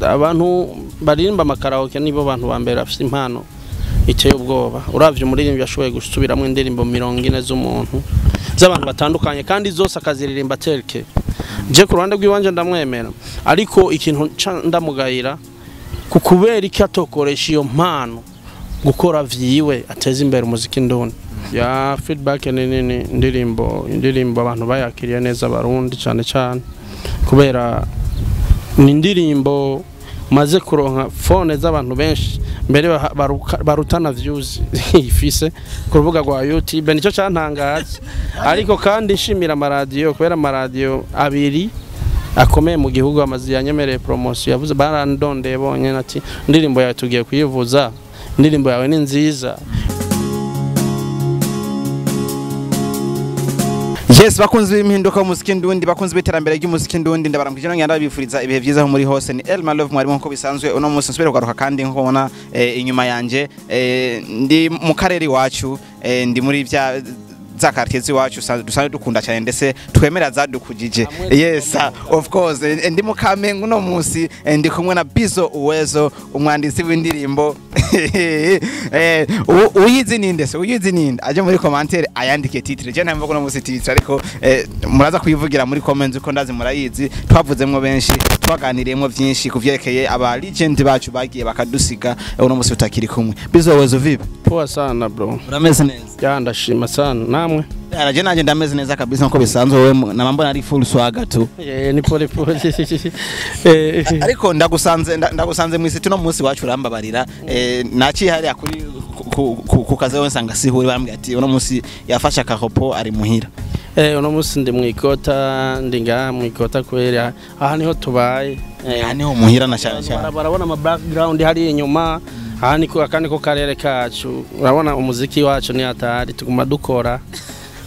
Abantu baririmba amakaraoke nibo bantu ba mbere bafite impano iteye ubwoba. Uravye umuririmbyi ashoboye gusubiramwo indirimbo 40 z'umuntu z'abantu batandukanye kandi zose akaziririmba terke. Je ku ruhande rw'iwanje ndamwemera, ariko ikintu ndamugayira kukubera iki atokoresha iyo mpano gukora vyiwe ateze imbere umuziki ndundi. Ya feedback ni nini, indirimbo abantu bayakiriye neza, Abarundi cyane cyane, kubera ni indirimbo maze kuronka phone z'abantu benshi mbere barutana views ifise ku rubuga rwa YouTube, nicyo cyantangaje. Ariko kandi nshimira amaradiyo, kubera amaradiyo abiri akomeye mu gihugu amazi yanyemereye promotion, yavuze barandondeye bonyene ati indirimbo yawe tugiye kuyivuza, indirimbo yawe ni nziza. Yes, bakunzi b'impinduka umuziki ndundi, bakunzi b'iterambere ry'umuziki ndundi, ndabaramukije nongera ndabifuriza ibihe byiza aho muri hose. Ni Elma Love mwarimu nkuko bisanzwe. Uno munsi nsubire kugaruka kandi nkuko ubona inyuma yanje, ndi mu karere iwacu, ndi muri vya za quartier z'iwacu dusanzwe dukunda cyane ndetse twemera zadukujije. Yes, of course, ndi mu Kamenge uno munsi, ndi kumwe na Bizo Uwezo, umwanditsi w'indirimbo. Uyizi ninde se? Uyizi ninde? Aje muri commentaire ayandike titre. Je ntamvuga uno munsi titre, ariko muraza kuyivugira muri comments uko ndazi murayizi. Twavuzemwo benshi, twaganiriyemwo byinshi kuvyerekeye aba legend bacu bagiye bakadusiga, uno munsi utakiri kumwe. Bizo Uwezo, vipi? Poa sana bro. Urameze neza? Ya, ndashima sana. Namwe? Je nanje ndameze neza kabisa nkuko bisanzwe. Wewe na mambo nari full swagger tu. Ni pole pole. Ariko ndagusanze mwisi tuno munsi wacu urambabarira, naciye hariya kuri ku kazi wewe nsanga sihuri, barambwira ati uno munsi yafashe akaropo ari muhira. Uno munsi ndi mwikota, ndi ngaha mwikota kubera aha niho tubaye. Aha niho muhira na cyane cyane. Barabona ama background hari inyuma, aha niko akandi ko karere kacu. Urabona umuziki wacu ni hatari, tuguma dukora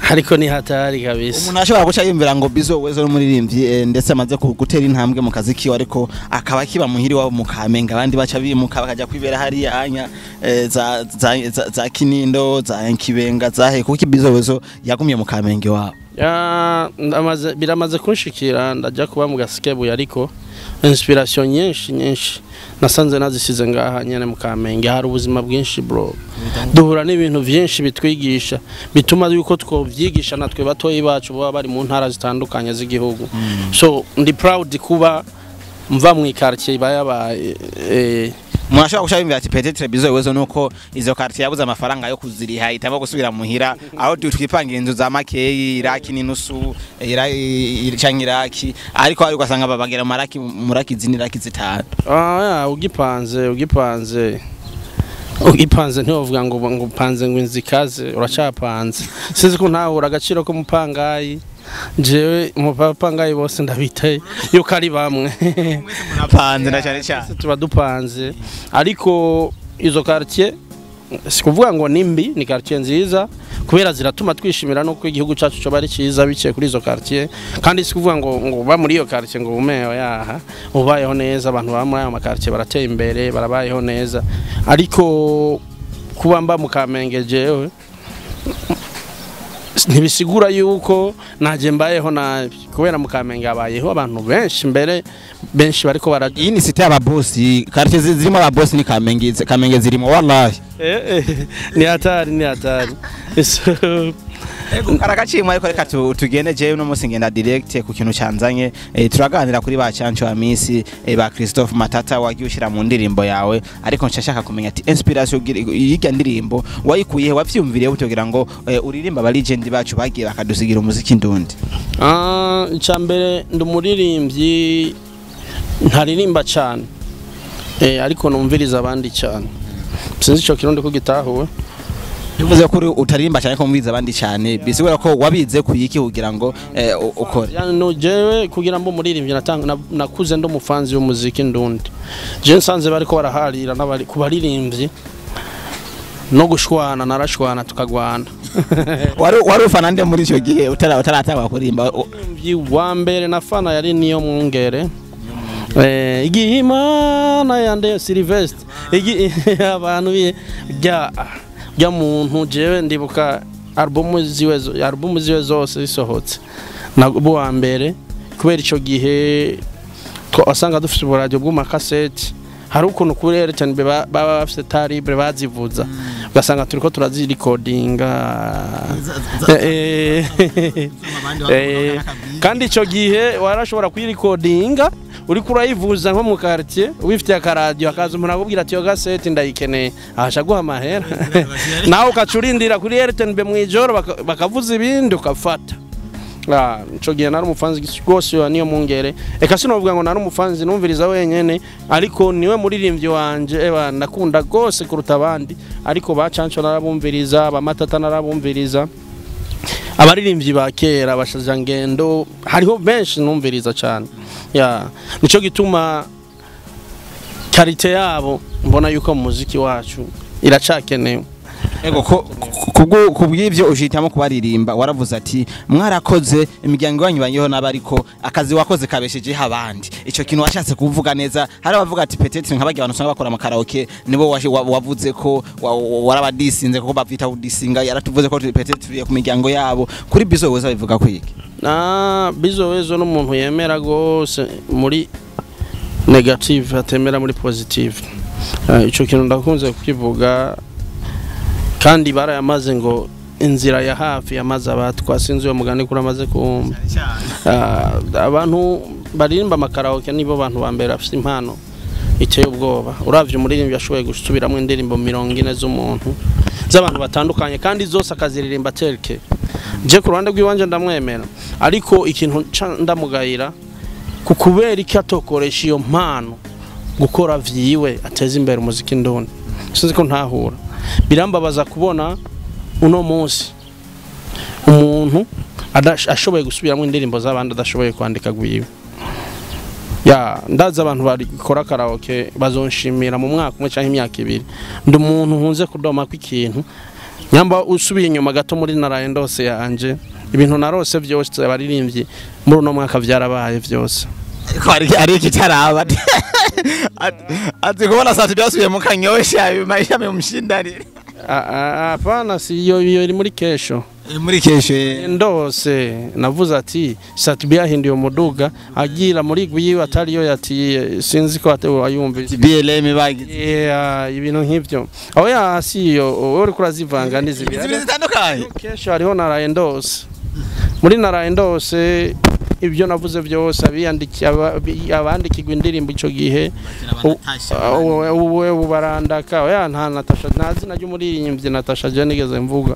ariko ni hatari kabisa. Umuntu ashobora guca yumvira ngo Bizo Uwezo n'umuririmbyi ndetse amaze gutera intambwe mu kazi kiwe, ariko akaba kiba muhiri wabo mu Kamenge, abandi baca bimuka bakaja kwibera hariya hanya za Kinindo, za Kibenga, za he. Kuko Bizo Uwezo yagumye mu Kamenge wabo? Ya, biramaze kunshikira ndaja kuba mu Gasikebuye, ariko inspiration nyinshi nasanze nazisize ngaha nyene mu Kamenge. Hari ubuzima bwinshi bro, duhura n'ibintu byinshi bitwigisha, bituma yuko twovyigisha natwe batoyi bacu baba bari mu ntara zitandukanye z'igihugu. So ndi proud kuba mva mu quartier bayabaye. Murashobora guca bimvira ati peut-être Bizo Uwezo nuko izo quartier yabuze amafaranga yo kuziriha itamo gusubira muhira, aho twipangira inzu za makeyi iraki n'inusu canke iraki, ariko ari ugasanga babagira maraki muraki zini iraki zitanu. Ugipanze ntiwovuga ngo upanze ngo inzu ikaze, uracapanze. Sinzi ko ntahura agaciro k'umupangayi. Jewe umupangayi bose ndabitaye yuko ari bamwe. Munapanze na cyane cyane. Tuba dupanze, ariko izo quartier si kuvuga ngo ni mbi, ni quartier nziza kubera ziratuma twishimira no ko igihugu cyacu cyo bari cyiza biciye kuri izo quartier. Kandi si kuvuga ngo uba muri iyo quartier ngo umeho yaha ubayeho neza, abantu ba muri ayo makartier barateye imbere, barabayeho neza. Ariko kuba mba mu Kamenge jewe ntibisigura yuko naje mbayeho nabi, kubera mu Kamenge abayeho abantu benshi mbere benshi bariko bara. Iyi ni cité y'ababosi, quartier zirimo ababosi ni Kamenge, Kamenge zirimo wallahi. Ni hatari, ni hatari. Ego karagacimwe, ariko reka tugende. Jewe no munsi ngenda direct ku kintu cyanzanye. Turaganira kuri ba Canco Amisi, ba Christophe Matata wagiye ushira mu ndirimbo yawe, ariko nshashaka kumenya ati inspiration y'irya ndirimbo wayikuye, wavyumviriye utogira ngo uririmba aba legend bacu bagiye bakadusigira umuziki ndundi? Icambere ndi umuririmbyi ntaririmba cyane, ariko numviriza abandi cyane. Sinzi ico kirundi ko gitahuwe. Bivuze ko utaririmba cyane ko mwiza abandi cyane, bisigura ko wabize kuyiki kugira ngo ukore? No, jewe kugira mbo muririmbyi nakuze ndo mufanzi w'umuziki ndundi. Je nsanze bariko baraharira n'abari kubaririmbyi no gushwana, narashwana tukagwana. Wari ufana nde muri ico gihe utaratangwa kurimba? Wa mbere nafana yari niyo mwungere. Igihimana yande Sylvestre, abantu bya muntu. Jewe ndibuka album ziwe zose zisohotse nabo wa mbere, kubera ico gihe Wasanga dufite uburadio bw'amakaseti, hari ukuntu kuri RTNB baba bafite taribre bazivuza, ugasanga turiko turazirekodinga. Kandi ico gihe warashobora kuyirekodinga uriko urayivuza nko mu quartier, wifitiye akaradio, akaza umuntu akubwira ati yo gaseti ndayikeneye, ahasha guha amahera, nawe ukacurindira kuri RTNB mw'ijoro bakavuza ibindi ukafata. Ico gihe nari umufanzi rwose wa Niyo Mungere. Eka sinovuga ngo nari umufanzi numviriza wenyene, ariko niwe muririmbyi wanje eba nakunda rwose kuruta abandi. Ariko ba Canco narabumviriza, ba Matata narabumviriza, abaririmbyi ba kera bashajangendo hariho benshi numviriza cyane. Ya nico gituma qualité yabo mbona yuko mu muziki wacu iracakenewe. Ego, kubw'ivyo ushitamo kubaririmba, waravuze ati mwarakoze imiryango yanyu banyeho n'abariko akazi wakoze kabeshejeho abandi. Ico kintu washatse kuvuga neza, hari abavuga ati peut-être nkabagiye abantu usanga bakora amakaraoke nibo wavuze ko warabadisinze, kuko bavyita kudisinga, yaratuvuze ko peut-être turiye ku miryango yabo. Kuri Bizo weza bivuga kwiki? Na Bizo wezo n'umuntu yemera gose muri negative, atemera muri positive. Ico kintu ndakunze kukivuga, kandi barayamaze ngo inzira ya hafi yamaze abatwa, sinzi uwo mugani kuri amaze kumva. Abantu baririmba amakaraoke nibo bantu ba mbere bafite impano iteye ubwoba. Uravye umuririmbyi ashoboye gusubiramo indirimbo 40 z'umuntu z'abantu batandukanye, kandi zose akaziririmba terke. Je ku ruhande rw'iwanje ndamwemera, ariko ikintu ndamugayira kukubera iki atokoresha iyo mpano gukora vyiwe ateze imbere umuziki ndundi. Sinzi ko ntahura. Birambabaza kubona uno munsi umuntu ashoboye gusubiramo indirimbo z'abandi adashoboye kwandika gwiwe. Ya ndaza abantu barikora karaoke bazonshimira mu mwaka umwe cyangwa imyaka ibiri. Ndi umuntu nkunze kudoma kw'ikintu, nyamba usubiye inyuma gato muri naraye ndose yanje, ibintu narose byose abaririmbyi muri uno mwaka vyarabaye vyose. Ariko ari ikitaraba ati kubona sasa byasubiye mu kanyosha maisha amemshinda ni Hapana, si iyo iri muri kesho. Muri kesho ndose navuze ati Sat-B yahinduye umuduga agira muri gwiwe atari yo yati, sinzi ko ayumvise BLM bagize ibintu nk'ivyo. Aho ya si iyo uri kurazivanga n'izibiri zitandukanye. Kesho hariho naraye ndose, muri naraye ndose ibyo navuze byose abandikirwa indirimbo ico gihe ubu barandaka. Oya nta Natasha, nta zina ry'umuririmbyi Natasha je nigeze mvuga.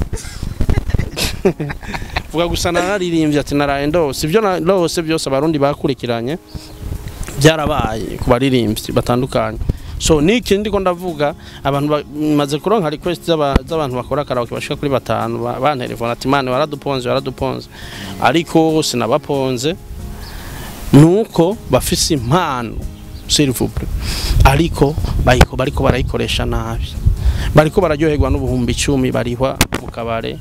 Vuga gusa nararirimbye ati naraye ndose, ibyo narose byose abarundi bakurikiranye byarabaye ku baririmbyi batandukanye. So niki ndiko ndavuga, abantu bamaze kuronka request z'abantu bakora karaoke bashika kuri 5 bantelefona ati mane waraduponze waraduponze, ariko sinabaponze nuko bafise impano s'il vous plaît, ariko bariko barayikoresha nabi, bariko bararyoherwa n'ubuhumbi 10 barihwa mu kabare,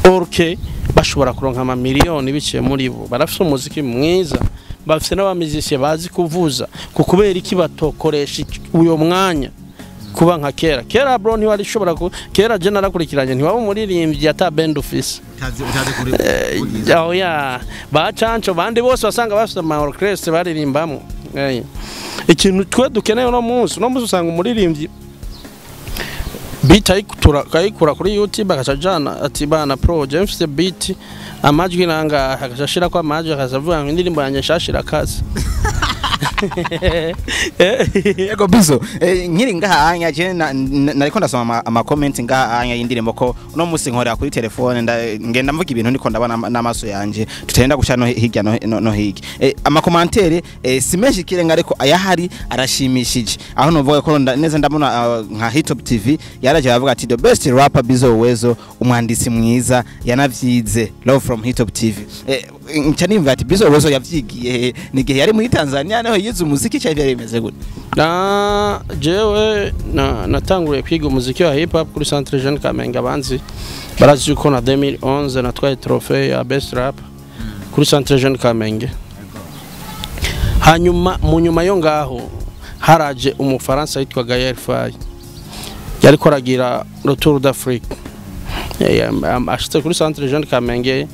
orke bashobora kuronka ama miliyoni biciye muri bo. Barafise umuziki mwiza, bafise n'abamizisiye bazi kuvuza, kukubera iki batokoresha uyo mwanya kuba nka kera. Kera bro ntiwari shobora kera je narakurikiranye ntiwaba umuririmbyi ata band office aho ya ba Canco bandi bose wasanga bafise ama orchestre baririmbamo. Ikintu twe dukeneye uno munsi usanga umuririmbyi beat ayikura kuri YouTube akacajana ati bana pro je mfise beat amajwi nanga, akashashira kwa amajwi akazavuga ngo indirimbo yanje nshashira kazi. Ego Bizo, nkiri ngaha anya je nariko ndasoma ama comment ngaha anya y'indirimbo ko uno munsi nkorera kuri telefone ngenda mvuga ibintu ndiko ndabona n'amaso yanje, tutenda guca no hirya no hirya. Ama commentaire si menshi kirenga, ariko ayahari arashimishije. Aho novuga ko neza ndabona nka Hitop TV yaraje avuga ati the best rapper Bizo Uwezo, umwanditsi mwiza yanavyize, love from Hitop TV. Nca nimva ati Bizo Uwezo yavyigiye ni gihe yari muri Tanzania naho yize umuziki cyari byaremeze gute? Na jewe natanguriye kwiga umuziki wa hip hop kuri Centre Jeune Kamenge, abanzi barazi uko na 2011 natwaye trophée ya best rap kuri Centre Jeune Kamenge. Hanyuma mu nyuma yo ngaho haraje umufaransa yitwa Gaël Faye, yariko aragira le Tour d'Afrique, ashitse kuri Centre Jeune Kamenge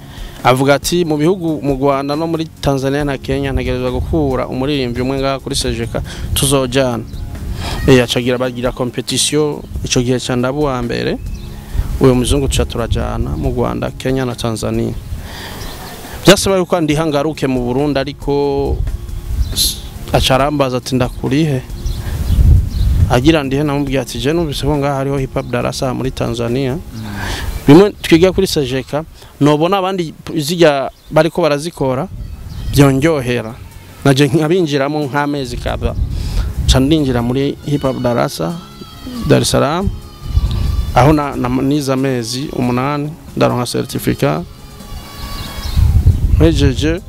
Avuga ati mu bihugu, mu Rwanda no muri Tanzania na Kenya, ntegerezwa gukura umuririmbyi umwe ngaha kuri Sejeka tuzojana. Acagira bagira competition, ico gihe ca ndaba uwa mbere. Uyo muzungu tuca turajana mu Rwanda, Kenya na Tanzania. Byasaba yuko ndiha ngaruke mu Burundi, ariko acarambaza ati ndakurihe, agira ndihe. Namubwiye ati je numvise ko ngaha hariho Hip Hop Darasa muri Tanzania, bimwe twiga kuri Sejeka, nobona abandi zijya bariko barazikora byonjohera, naje nkabinjiramo nk'amezi kaba. Ca ndinjira muri Hip Hop Darasa Dar es Salaam, aho na nize amezi 8, ndaronka certificat. Mpejeje,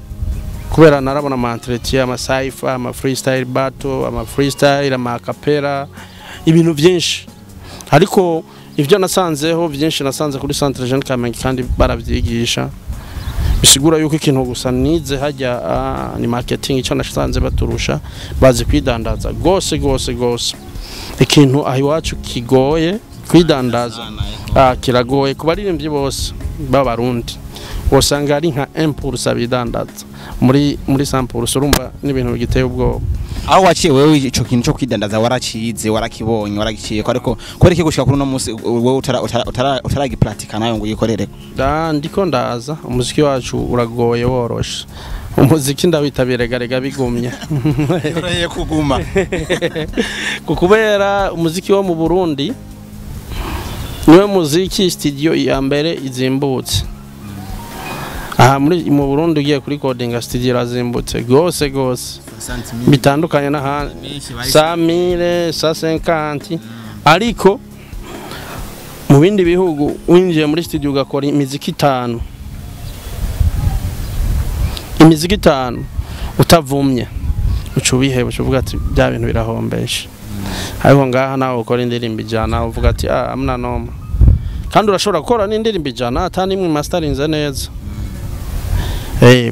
kubera narabona ama entretien, ama cypher, ama freestyle battle, ama freestyle, ama acapella, ibintu byinshi. Ariko ibyo nasanzeho byinshi nasanze kuri Centre Jeune Kamenge, kandi barabyigisha. Bisigura yuko ikintu gusa nize hajya ni marketing. Icyo nasanze baturusha, bazi kwidandaza gose gose gose. Ikintu aho iwacu kigoye kwidandaza, kiragoye ku baririmbyi bose b'Abarundi, usanga ari nka 1% bidandaza muri 100%. Urumva n'ibintu bigiteye ubwoba. Aho waciye wewe, ico kintu cyo kwidandaza waracize, warakibonye, waragiciye ko, ariko kubera iki gushika kuri uno munsi wewe utaragipratika nayo ngo uyikorere? Da, ndiko ndaza. Umuziki wacu uragoye, woroshe umuziki ndawitabira bigumye. Yoroheye kuguma. Kubera umuziki wo mu Burundi niwe muziki studio ya mbere izimbutse aha muri mu Burundi. Ugiye kuri recording studio irazimbutse gose gose, bitandukanye n'ahandi, 100,000, 150. Ariko mu bindi bihugu winjiye muri studio ugakora imiziki itanu, imiziki itanu utavumye, uca ubiheba, uca uvuga ati bya bintu birahombesha. Ariko ngaha nawe ukora indirimbo 100, uvuga ati ah, amna noma. Kandi urashobora gukora n'indirimbo 100 ata nimwe masterinze neza.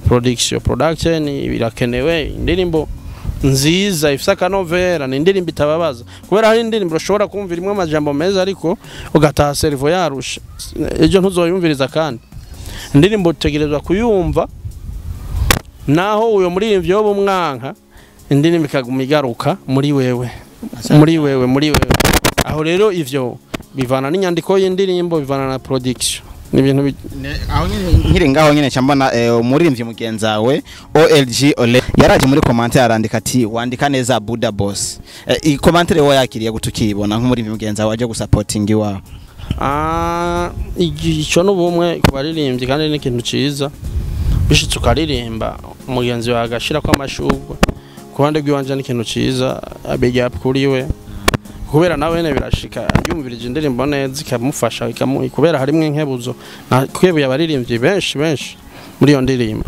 Production birakenewe. Indirimbo nziza ifise akanovera ni indirimbo itababaza, kubera hari indirimbo ushobora kumva irimo amajambo meza ariko ugataha cerveau yarusha, ejo ntuzoyumviriza. Kandi indirimbo utegerezwa kuyumva naho uyo muririmbyi wo umwanka, indirimbo ikaguma igaruka muri wewe, muri wewe, muri wewe. Aho rero ivyo bivana n'inyandiko y'indirimbo, bivana na production, ni ibintu Aho nyene nkiri ngaho nyene ca mbona umuririmbyi mugenzawe OLG Ole yaraje muri commentaire arandika ati wandika neza Buda Boss. I commentaire wo yakiriye gutukibona nk'umuririmbyi mugenzawe aje gusupporting iwawe? Ah, ico n'ubumwe ku baririmbyi, kandi ni ikintu ciza bishitse ukaririmba umugenzi wawe agashirako amashurwe. Ku ruhande rw'iwanje ni ikintu ciza, big up kuri we, kubera nawe nyene birashika yumvirije indirimbo neza ikamufasha, kubera harimwo inkebuzo nakwebuye abaririmbyi benshi benshi muri iyo ndirimbo.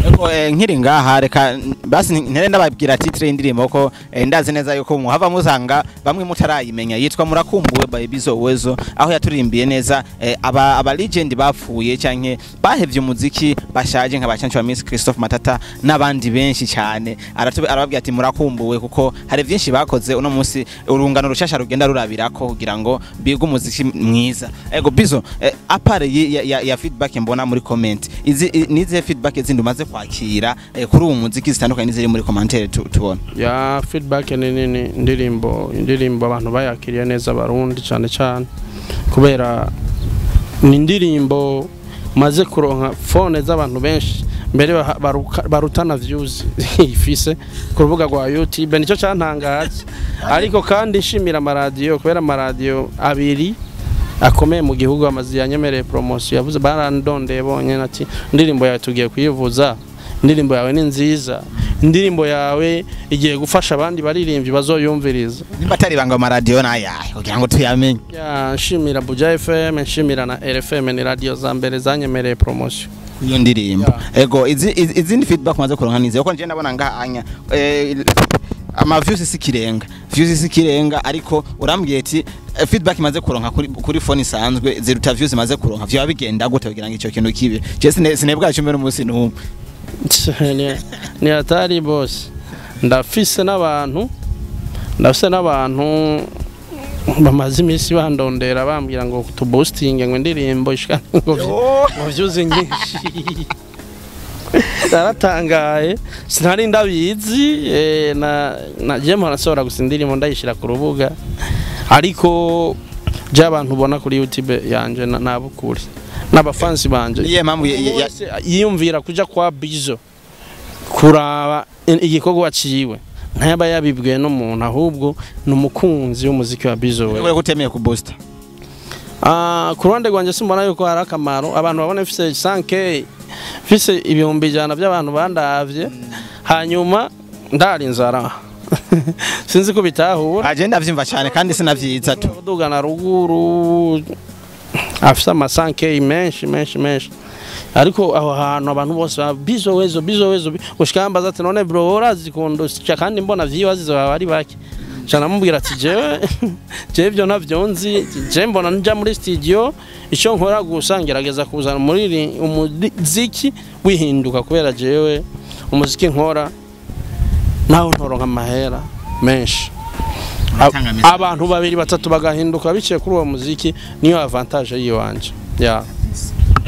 Ego, nkiri ngaha reka basi ntere ndababwira titre y'indirimbo ko ndazi neza yuko muhava musanga bamwe mutarayimenya. Yitwa Murakumbuwe by Bizo Uwezo, aho yaturimbiye neza aba legend bapfuye canke bahevye umuziki bashaje nka bacancu ba Miss Christophe Matata n'abandi benshi cyane. Arababwira ati murakumbuwe kuko hari byinshi bakoze, uno munsi urungano rushasha rugenda rurabirako kugira ngo bige umuziki mwiza. Ego Bizo, à part ya feedback mbona muri comment, izi nizihe feedback zindi umaze kwakira kuri uwo muziki zitandukanye n'iziri muri commentaire tubona? Ya, feedback ni nini, indirimbo abantu bayakiriye neza, Abarundi cyane cyane, kubera ni indirimbo maze kuronka phone z'abantu benshi mbere barutana views ifise ku rubuga rwa YouTube. Nicyo cyantangaje. Ariko kandi nshimira amaradiyo, kubera amaradiyo abiri akomeye mu gihugu amazi yanyemereye promotion. Yavuze barandondeye bonyene ati indirimbo yawe tugiye kuyivuza, indirimbo yawe ni nziza, indirimbo yawe igiye gufasha abandi baririmbyi bazoyumviriza. Nimba atari ibanga, amaradiyo n'ayahe kugira ngo tuyamenye? Ya, nshimira Buja FM, nshimira na RFM, ni radio za mbere zanyemereye promotion iyo ndirimbo. Ego, izindi feedback maze kuronka nize kuko nje ndabona ngaha anya ama views si kirenga, views si kirenga, ariko urambwiye ati feedback imaze kuronka kuri phone isanzwe ziruta views imaze kuronka. Vyo bigenda gute kugira ngo ico kintu kibe? Je sinebwa cyo mbere umunsi n'umwe. Ni hatari boss. Ndafise n'abantu Bamaze iminsi bandondera bambwira ngo tuboostinge ngo indirimbo ishika ngo vyuze nyinshi. Naratangaye, sinari ndabizi, na je mpora nsohora gusa indirimbo ndayishira ku rubuga, ariko je abantu ubona kuri YouTube yanje nabukuri n'abafansi banje. Niye mpamvu yiyumvira kuja kwa Bizo kuraba igikorwa ciwe, ntayaba yabibwiwe n'umuntu, ahubwo ni umukunzi w'umuziki wa Bizo. We gutemeye ku booster. Ku ruhande rwanje simbona yuko hari akamaro abantu babona mfise 5K, mfise 100,000 by'abantu bandavye, hanyuma ndari inzara. Sinzi ko bitahura. Agenda avyimva cyane kandi sinavyiza tu. Dugana ruguru afise ama 5K menshi menshi menshi, ariko aho hantu abantu bose Bizo Wezo Bizo Wezo ushikambaza ati none bro urazi kondo kandi mbona vyiwazizo bari bake. Cyane amubwira ati jewe ivyo ntavyo nzi, je mbona nja muri studio icyo nkora gusa ngerageza kuzana muri umuziki wihinduka, kubera jewe umuziki nkora naho ntoronka amahera menshi. Abantu babiri batatu bagahinduka biciye kuri uwo muziki, niyo avantage yiwanje. Yeah.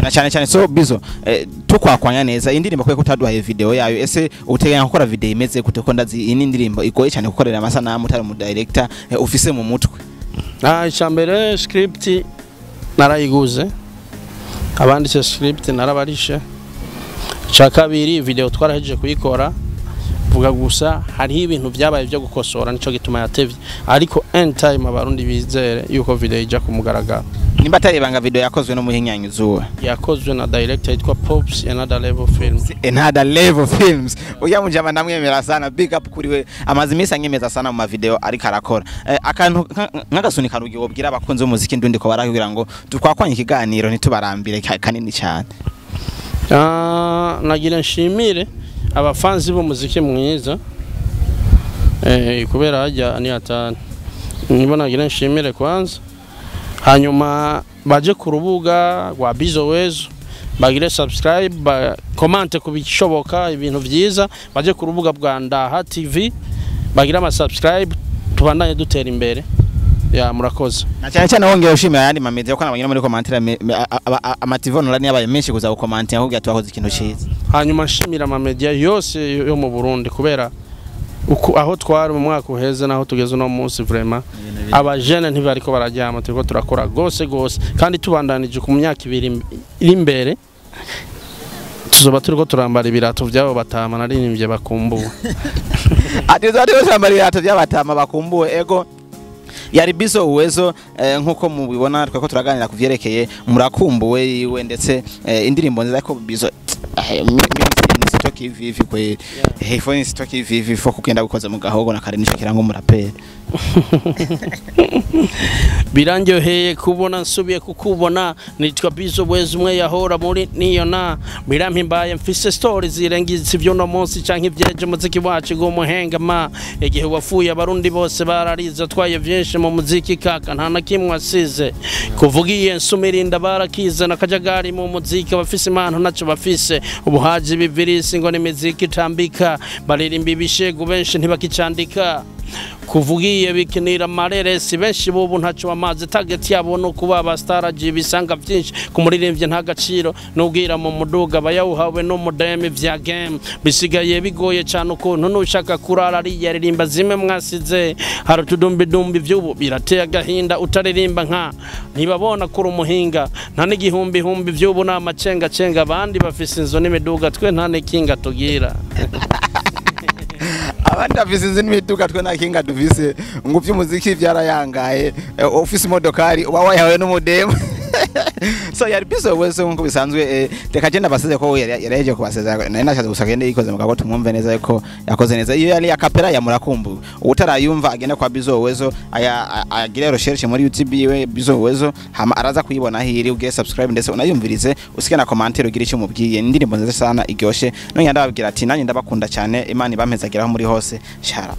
Na cyane cyane so Bizo, tukwakwanya neza indirimbo kwe kutaduhaye video yayo, ese uteganya gukora video imeze gute? Ko ndazi iyi indirimbo igoye cyane gukorera amasanamu utari mu director ufise mu mutwe. Icambere script narayiguze, abanditse script narabarishe. Ica kabiri video twarahejeje kuyikora, vuga gusa hariho ibintu byabaye byo gukosora, nico gituma yatevye, ariko end time abarundi bizere yuko video ija kumugaragara. Nimba atarebanga video yakozwe no muhinyanyuzuwe, yakozwe na director yitwa Pops Another Level Films. Another Level Films, uya mujama ndamwemera sana, big up kuri we, amazi imisi anyemeza sana mu mavideo ariko arakora. Akantu nk'agasunika rugi wobwira abakunzi b'umuziki ndundi ko barakubwira ngo twakwanye ikiganiro ntitubarambire kanini cyane. Nagira nshimire abafanzi b'umuziki mwiza, kubera hajya ni atanu nibo nagira nshimire kwanza, hanyuma baje ku rubuga rwa Bizo Wezo bagire subscribe, ba comment ku bishoboka ibintu vyiza, baje ku rubuga bwa Ndaha TV bagire ama subscribe, tubandanye dutera imbere. Ya murakoze. Na cyane cyane wongeye ushimira ayandi ma media ko nabanyura muri commentaire ama TV online yabaye menshi kuza gukomanta ahubwo twakoze ikintu cyiza. Hanyuma nshimira ama media yose yo mu Burundi kubera uko aho twari mu mwaka uheze naho tugeze uno munsi, vraiment abajene ntibariko barajyama, turiko turakora gose gose kandi tubandanije ku myaka ibiri iri imbere tuzoba turiko turambara ibirato byabo batama naririmbye bakumbuwe. Ati tuzoba turambara ibirato by'abatama bakumbuwe. Ego yari Bizo Uwezo, nkuko mubibona twako turaganira kuvyerekeye murakumbuwe iwe ndetse indirimbo nziza ko Bizo sitoki hivi kweli. Hey, sitoki hivi fo kugenda gukoza mu gahogo na kare nico kirango muraperi. Birandyoheye kubona nsubiye kukubona, nitwa Bizo Wezo umwe yahora muri niyo na birampimbaye, mfise stories zirengiza ivyo no munsi canke ivyeje muziki wacu go muhenga ma igihe wafuye abarundi bose barariza, twaye vyinshi mu muziki kaka nta na kimwe asize, kuvugiye nsumirinda barakiza na kajagari mu muziki, abafise impano naco bafise ubuhaji bivirisi ngo ni miziki itambika, baririmba ibishego benshi ntibakicandika, kuvugiye bikinira amareresi benshi bubu ntaco amazi, target yabo no kuba abastaraji bisanga byinshi kumuririmbye nta gaciro, nubwira mu muduga bayawuhawe no mudeme vya game bisigaye bigoye cyane ukuntu nushaka kurara ari yaririmba zimwe mwasize, hari utudumbi dumbi vy'ubu birateye agahinda, utaririmba nka ntibabona kuri umuhinga, nta n'igihumbi humbi vy'ubu n'amacenga cenga, abandi bafise inzo n'imiduga twe nta n'ikinga tugira. Abandi bafise inzu n'imiduga twe nta kinga dufise, ngo vy'umuziki vyarayangaye, ufise imodokari uba wayahawe n'umudemu. So yari Bizo Wezo nkuko bisanzwe, reka je ndabaseze ko yaraheje kubasezera, nari nashatse gusa agende yikoze mugabo tumwumve neza yuko yakoze neza. Iyo yari akapera ya murakumbu, utarayumva agende kwa Bizo Wezo agire recherche muri YouTube yiwe Bizo Wezo, hama araza kuyibona hiri, ugire subscribe ndetse unayumvirize, usike na commentaire ugire icyo umubwiye. Indirimbo nziza sana iryoshe, none ndababwira ati nanjye ndabakunda cyane, Imana ibampezagiraho muri hose. Shara.